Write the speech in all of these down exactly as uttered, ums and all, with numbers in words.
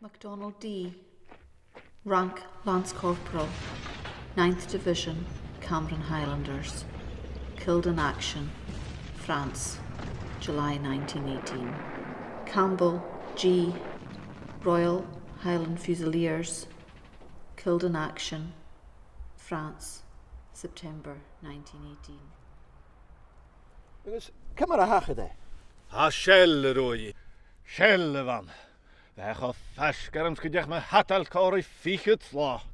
MacDonald D, rank Lance Corporal, Ninth Division, Cameron Highlanders, killed in action, France, July nineteen eighteen. Campbell G, Royal Highland Fusiliers, killed in action, France, September nineteen eighteen. Agus ciamar a thachair e? Tha seil a' ruith. Seil a bh' ann. Bha e cho faisg ormsa gun deach mo shadail còmhla ri fichead slat.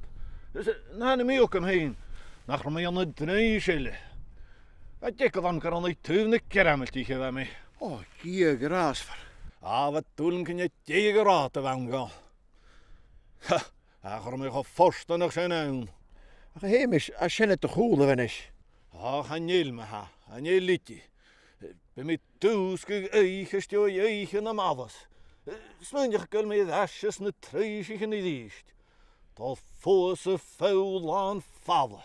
Is, eh, an ann a bha mi agam fhìn, nach robh mi ann an draoidheachd eile. Bha deagh dhochas gun robh mi taobh na Gearmailtich a bha mi. Ò, Dhia ghràsmhor. Ò, bha dùil agam gun e deagh rathad a bh' ann dhomh. Ha, ach cha robh mi cho fortanach sin ann. Ach a Sheumais, tha sin air do chùlaibh a-nis. Ò, chan eil, ma-thà, chan eil idir. Bidh mi dùsgadh oidhche às dèidh oidhche nam mhalairt. Smaoinich gu bheil mi air ais anns na truinnsearan a-rithist. Dol fodha sa pholl làn fala.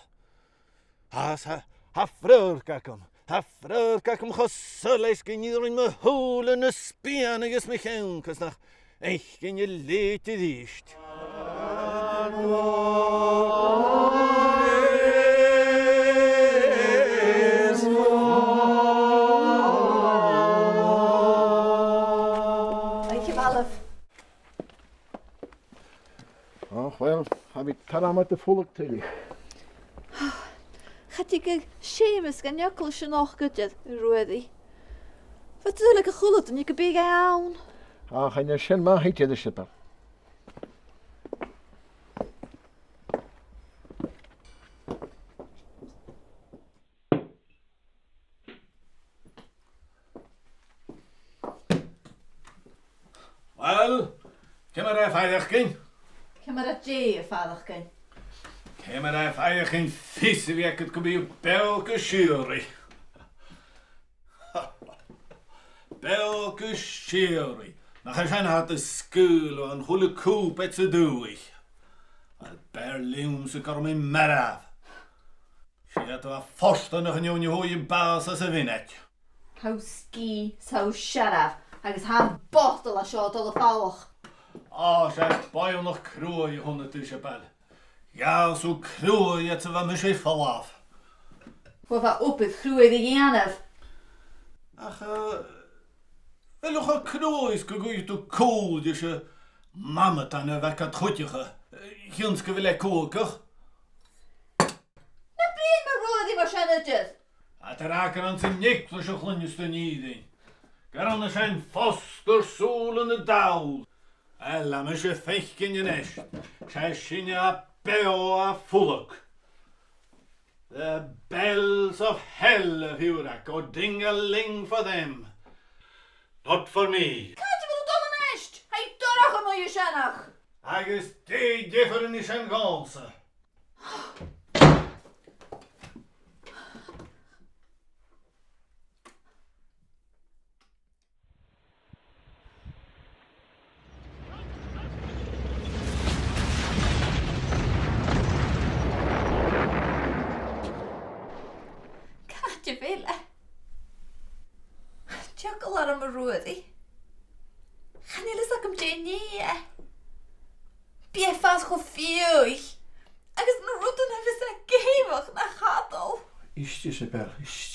Tha, tha, tha fradharc agam, tha fradharc agam cho soilleir 's gun iarrainn mo shùilean a spìonadh os mo chionn, 's nach fhaicinn a leithid a-rithist. Oidhche mhath leibh. Och, uill, tha mi tar am air do phulg tuilleadh. Cha tig aig Seumas gun eagal sin a-nochd idir, a Ruairidh. Bha dùil aig a h-uile duine gum biodh e ann. Ach chan eil sin math idir, a Sheumais. Uill, ciamar a tha faireachdainn? Ciamar a tha faireachdainn? Ciamar a tha faireachdainn fios a bhith agad gum bi thu beò gu sìorraidh? Beò gu sìorraidh. Nach e sin a tha do sgaoileadh an chuile cùbaid san dùthaich? Uill, b' fheàrr leamsa gun robh mi marbh. 'S e, tha thu fortanach an fheadhainn a fhuair am bàs anns a' mhionaid. Tha thu sgìth, tha thu searbh, agus tha am botal a tha seo a' dol a falach. Ò, 's e boireannach cruaidh a th' annad, a Sheumais. Ghabhas thu cruaidh fhad 's a bha mise a' falbh. Uill, bha obair chruaidh ri dhèanamh. Ach, eh, a bheil thu cho cruaidh 's gun cuir thu cùl ris a' mhamadan a bh' agad cuideachd, eh, chionn 's gu bheil e cumhachdach? Na bruidhinn mu Ruairidh mar sin idir. A, tha e ag ràdh gur anns an eaglais a chluinneas tu an fhìrinn. Gur ann a tha e a' fosgladh sùilean na dall. Uill, tha mise a' faicinn a-nis. 'S e sinne a tha beò a' phulg. The bells of hell, a Shiùbhraig, oh, ding-a-ling for them. Not for me. Càit a bheil thu a' dol a-nis? Tha e dorcha mu dheireadh. Agus dè an diofar a nì sin dhòmhsa? Càit a bheil e? Tha eagal orm, a Ruairidh. Chan eil fhios agam dè nì e. Bidh e a' fàs cho fiadhaich. Agus na rudan a bhios e ag èigheach na chadal. Ist, Iseabail, ist.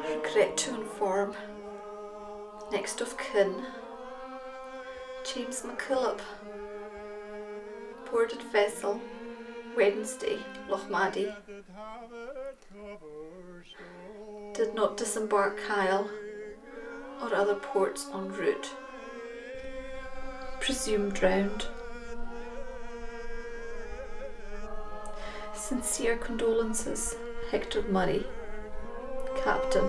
Regret to inform. Next of kin, James MacKillop. Boarded vessel, Wednesday, Lochmaddy. Did not disembark Kyle or other ports en route. Presumed drowned. Sincere condolences, Hector Murray, Captain.